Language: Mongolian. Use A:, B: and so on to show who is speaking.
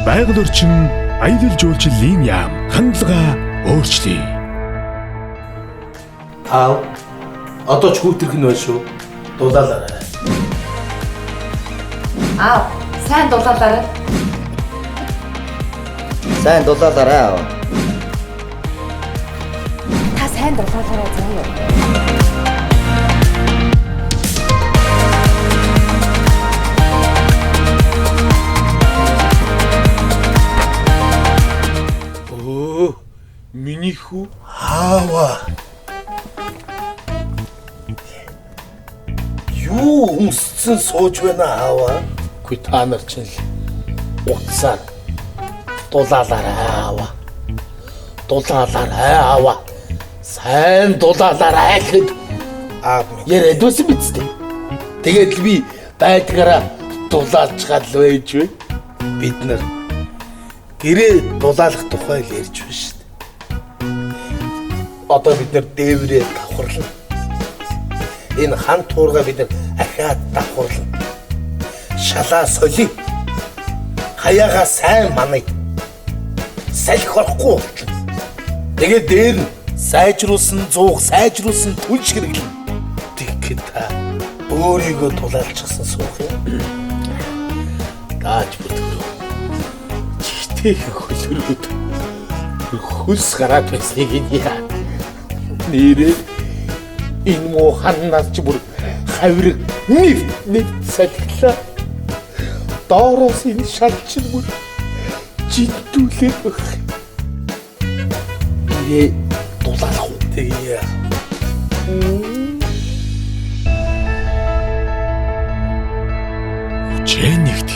A: Байгаль орчин аялал жуулчлалын яам хандлага өөрчлөе.
B: Аав. Одоо ч хүүтэрх нь байна шүү. Дулаалаарай.
C: Аав, сайн дулаалаарай.
D: Сайн дулаалаарай аав.
C: Та сайн дулаалаарай заа юу?
B: Өө, миний хүү аава. Юу өмсцэн сууж байна аава? Үгүй та нар чинь л утсаар дулаалаарай аава. Дулаалаарай аава. Сайн дулаалаарай гэхэд
E: Аав минь.
B: яриад байсан биз дээ. Тэгээд л би байдгаараа дулаалж гал байж бай.
E: Бид нар гэрээ дулаалах тухай л ярьж байна шүү дээ.
B: Одоо бид нар дээврээ давхарлана. Энэ хан туурга бид нар ахиад давхарлана. Шалаа соли. Хаяага сайн манай. Салхи орохгүй болчихно. Тэгээд дээр нь сайжруулсан зуух, сайжруулсан түлж хэрэглэнэ. Тэгэхэд та өөрийгөө тулаалчихсан суух юм. Дааж бүтгэрөө. Чигтэйхэн хөлөрөөд хөлс гараад байсныг нь яа. Нэрээ энэ муу ханнаас чи бүр хавраг нэвт нэвт салхилаа. Доороос энэ шал чинь бүр жиддүүлээд байх. Нэрээ дулаалах уу?
E: Тэгээ.
A: Хүчээ нэгтгэх.